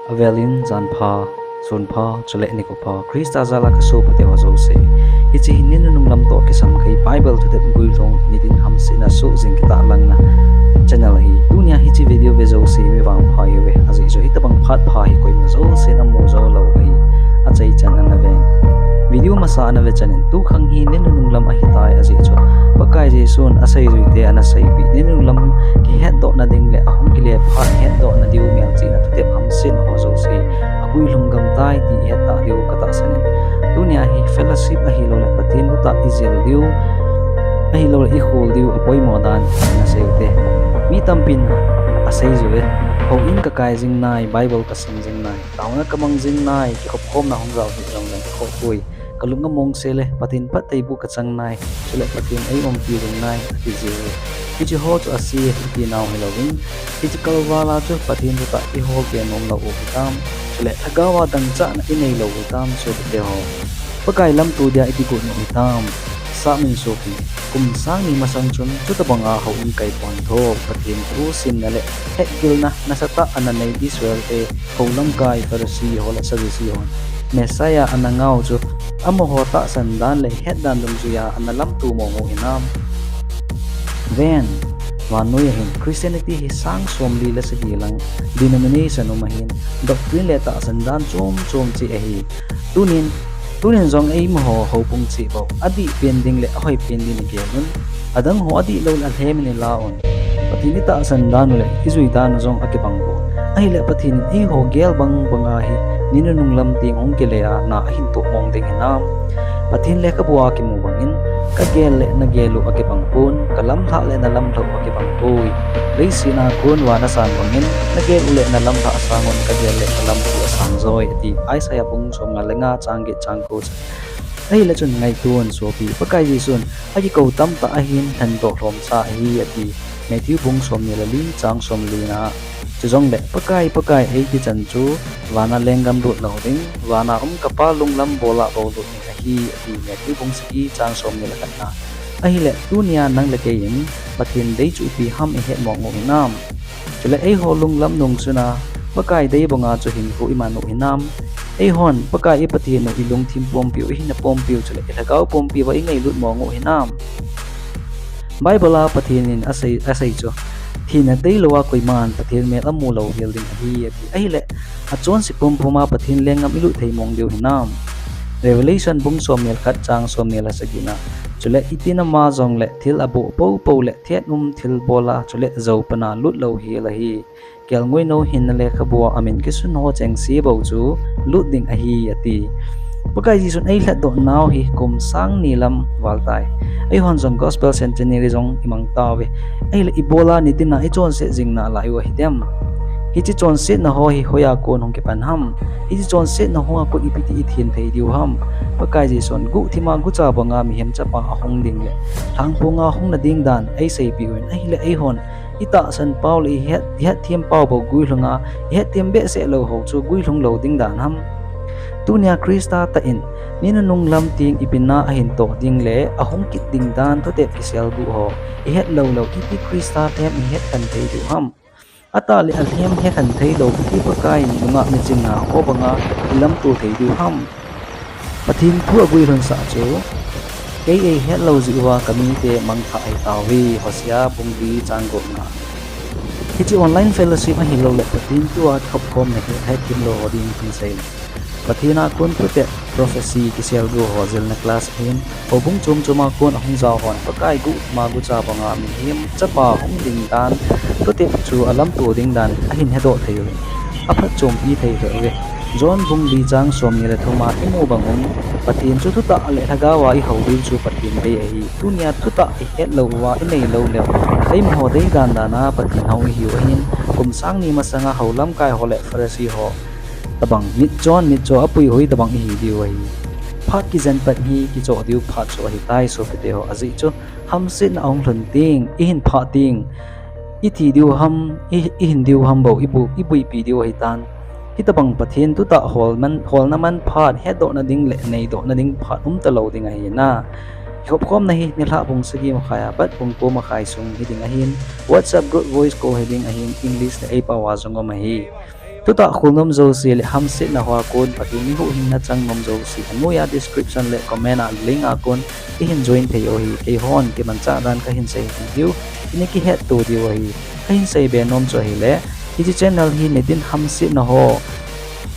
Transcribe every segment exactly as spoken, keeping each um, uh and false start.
Avelin janpha, sunpha, chule nikho pha, Christa jala kasopite ho jouse. Hiche hi ni nunung lam toh kisam kei Bible thutep guilhung nitin hamsetna sohjing kitahlangna channel ahi. Tunia hiche video ve jouse mi vangpha hiuve. Ajeh chu hitobang phat pha hi koima jousen amu jou lou ahi. Achaichan ana ve. Video masa ana ve chanin tukhang hi ni nunung lam ahitai ajeh chu Pakai Jesun aseijuite ana seipeh ni nunung lam kihetdohna ding le ahung kile phat hetdohna diu melchihna thutep hamsetna ho jouse aguilhung gamtai ti ihet tah diu katahsan in. Tunia hi fellowship ahilouleh Pathen thutah ijil diu ahilouleh ikhol diu apoimo dan ana seiute. Mi tampin aseijuve. Houin kakai jing nai, Bible kasim jing nai, taona kamang jing nai, kikhopkhomna hung jao hih jongleng kakhoh poi. Kalung amongse le Pathen phattheibuh kachang nai, chule Pathen eiumpi jing nai, ati jiuve. Hiche ho chu ase itinau hilouvin, hiche kalvala chu Pathen thutah ihol kei nom lou u hitam, chule lhagaova dangchahna inei lou u hitam, sopite ho. Pakai lamto dia ikigot u hitam. Sap min sopi, kum sang ni masang chun chutobanga houin kai pon tho, Pathen thu simna le hetgilna nasatah ana nei Israel te houlamkai Pharisee ho le Sadducee hon Messiah ana ngah u chu amaho tahsan dan le het dan dungjuia ana lamto mong u hinam? Ven, vannoi a hin Christianity hi sang somli le sagi lang denomination um ahin, doctrine le tahsan dan chom chom cheh ahi. Tunin, tunin jong eimaho houbung cheh bou, adih pen ding le ahoi pen ding igel un. Adang ho adih lou le alhem in ila un. Pathen itahsan dan u le ijui dan u jong akibang pon. Ahile Pathen in eiho gel bang banga hi ni nunung lam teng hung kile a na ahin toh mong ding hinam? Pathen lekhabua kimu bangin, kagel le nagel u akibang pon, kalamlhah le nalamlhah u akibang poi. Leiset a kon van asan bangin, nagel u le nalamlhah sangun kagel le nalamlhah u asan joi, ati Isaiah bung somnga le nga chang get chang ko chan. Ahile chun ngaito un sopi, Pakai Jesun akikou tamtah ahin lhendoh lhomsa ahi ati Matthew bung somni le li chang somli na. Chujongle Pakai, Pakai eiti chan chu vana lenggam lut lou ding, vana um kapa lunglam bola bou lut ding ahi, ati Matthew bung sagi chang somni le khat na. Ahile tunia nang le kei in Pathen dei chu ipi ham ihet mong u hinam? Chule eiho lunglam nung chuna Pakai dei banga chu hinkho iman u hinam? Eihon Pakai i Pathen u ilungthim pumpiu, ihinna pumpiu, chule ilhagao pumpiuva ingailut mong u hinam? Bible a Pathen in asei, asei chu, thina tailouva koiman Pathen mel amu lou hel ding ahi, ati. Ahile, achonse pumpuma Pathen lenggam ilut thei mong diu hinam? Revelation bung somni le khat chang somni le sagi na. Chule itin ama jongle thil aboh poupou le thet um thilbola, chule jou pana lut lou hel ahi. Kelngoi nou hinna lekhabua amin kisun ho chengse bou chu lut ding ahi, ati. Pakai Jesun eilhatdoh nau hi kum sang ni lam val tai. Eihon jong Gospel Centenary jong imang tauve. Ahile ibola nitina ichonset jing nalai u ahidem? Hiche chonsetna ho hi hoiya kon hung kipan ham? Hiche chonsetna ho a kon ipi ti ithem thei diu ham? Pakai Jesun guhthima gucha banga mihem chapa ahung ding le lhangphonga hung nading dan eiseipeh uvin, ahile eihon itahsan pau le ihet, ihetthem pau bou guilhunga, ihetthem behseh lou ho chu guilhung lou ding dan ham? Tunia Christa tah in ni nunung lam teng ipi na ahin toh ding le ahung kit ding dan thutep kiselguh ho ihet lou lou, iti Christa them ihet khen thei diu ham? Atah le alhem hekhen thei lou, iti Pakai in nungah miching a ho banga ilamto thei diu ham? Pathen thu aguilhunsah chu, kei eihet lou jeh uva kamite mangthah ahitauve, Hosea bung li chang gupna. Hiche online fellowship ahiloule Pathen thua kikhopkhomna hi hetthemlou ho ding kahin seile, Pathen a kon thutep, prophecy, kiselguh ho jilna class ahin, houbung chom choma kon ahung jao hon Pakai guhthima gucha banga mihem chapa hung ding dan, thutep chu alamto ding dan ahin hedoh thei uvin, aphatchompi thei lheh uve. John bung li chang somni le thuma imu bang un, Pathen chu thutah le lhagaova ihou diu chu Pathen dei ahi. Tunia thutah ihet lou uva inei lou leu, eimaho deidan dan a Pathen hou ihiu ahin, kum sang ni masanga houlamkai ho le Pharisee ho tobang mitchon mitcho apuihoi tobang ihi diu ahi. Phat kijen pat hi kichoh diu phat chu ahitai sopite ho, ajeh chu hamsetna ahung lhun teng, ihin phah teng, ithi diu ham, i, ihin diu ham bou, ibu, ibuipi diu ahitan. Hitobang Pathen thutah hol man, holna man phat, hetdohna ding le neidohna ding phat umtalou ding ahi na. Kikhopkhomna hi nilhah pung sagi makhai a pat pung ko makhai sung hiding ahin, WhatsApp group voice call hiding ahin, English le eipao a jong um ahi. Thutah khol nom jouse le hamsetna hoa kon Pathen mi huhhingna chang nom jouse, anoiya description le comment a link a kon ihin join thei u ahi. Keihon kimanchah dan kahin sei diu, ini kihetto diu ahi. Kahin seibe nom chu ahile, hiche channel hi nitin hamsetna ho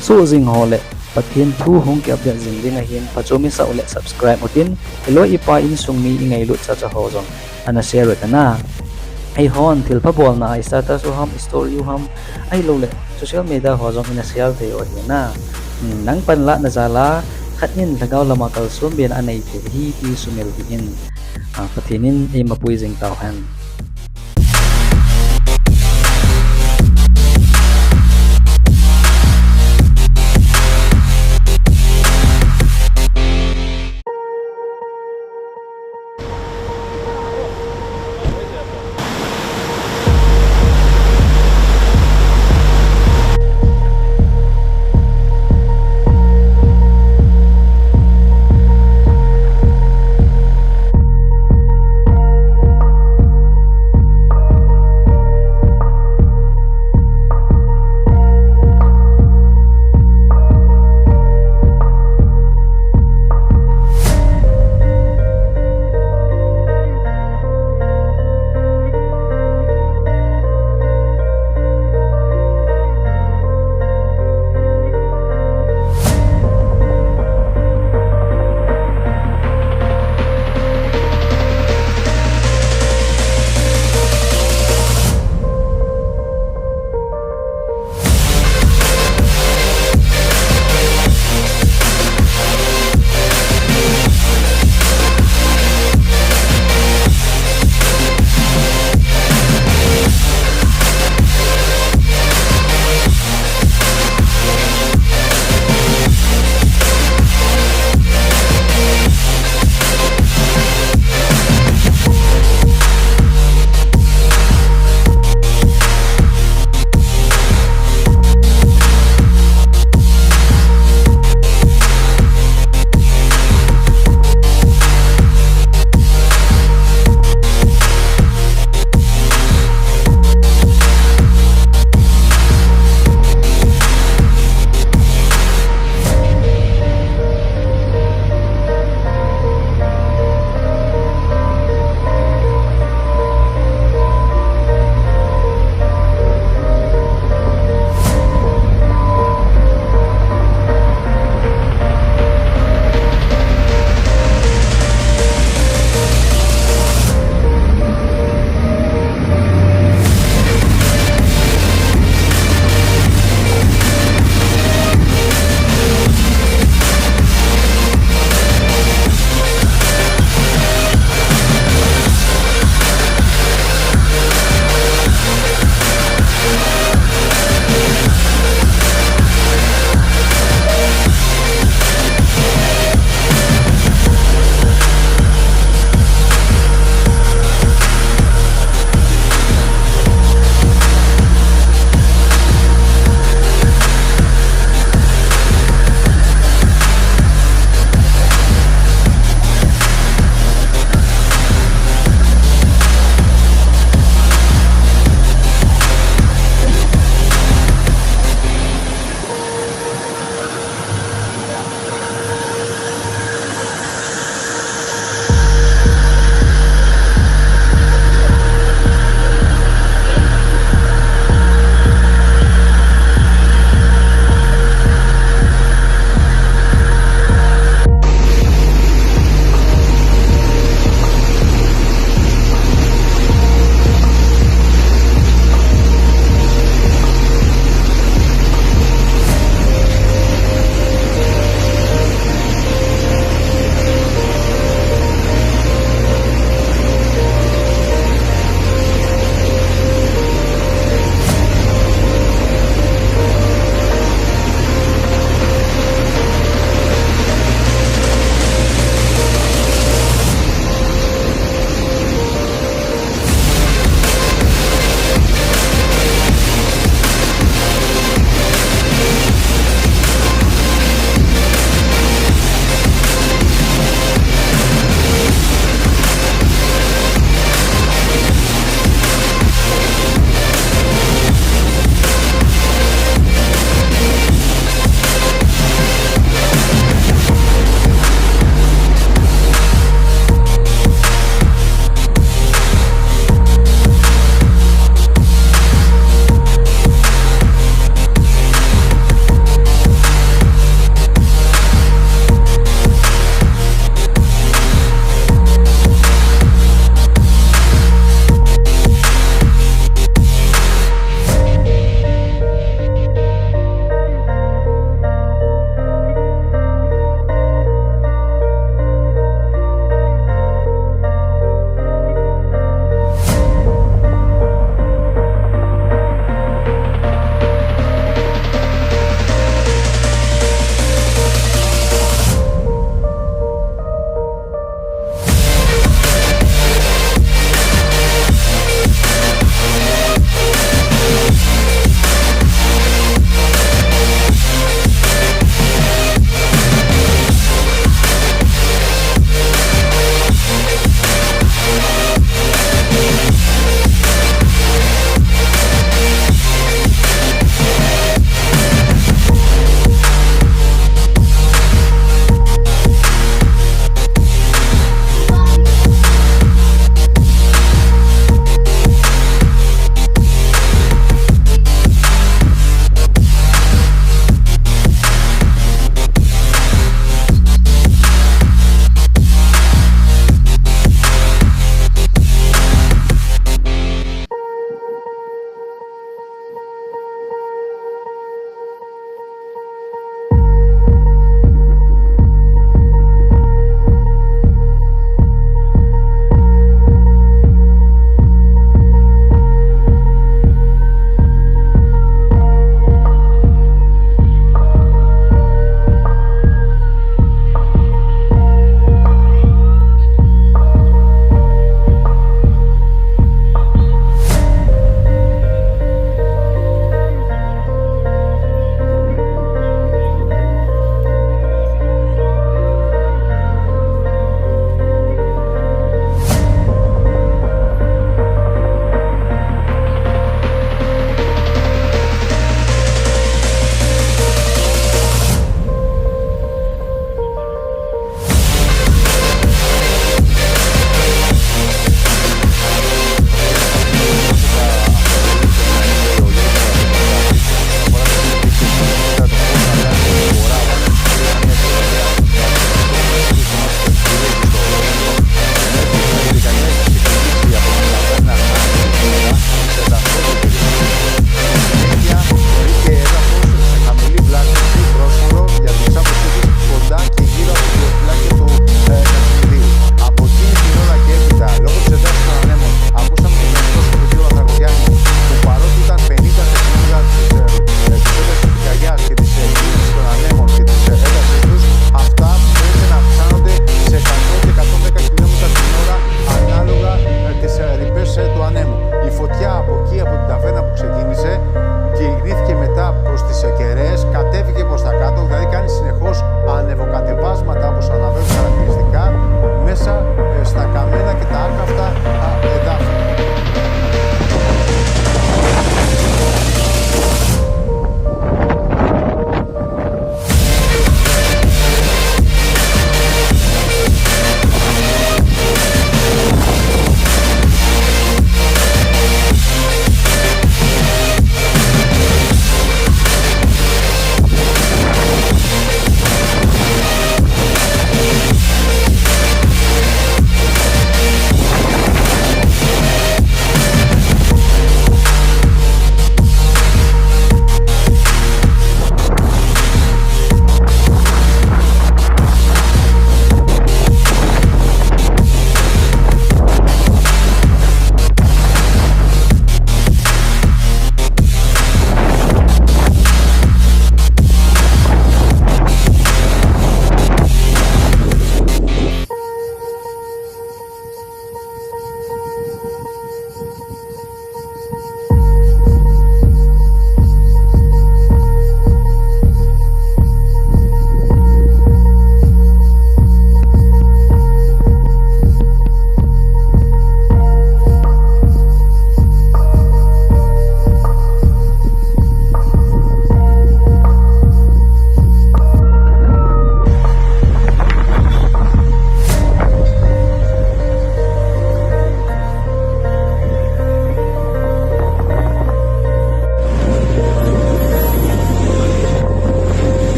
soh jing ho le Pathen thu hung ki update jing ding ahin, phachom isah u le subscribe utin, iloi ipai insung mi ingailut chacha ho jong ana share u tan a. Eihon thilpha bolna a status u ham, story u ham, ahiloule social media ho jong ina share thei u ahi na. Nang panlahna jal a khat in lhagao lama kalsonbena anei thei ahi ti sumil hih in. Pathen in eimapui jing tauhen.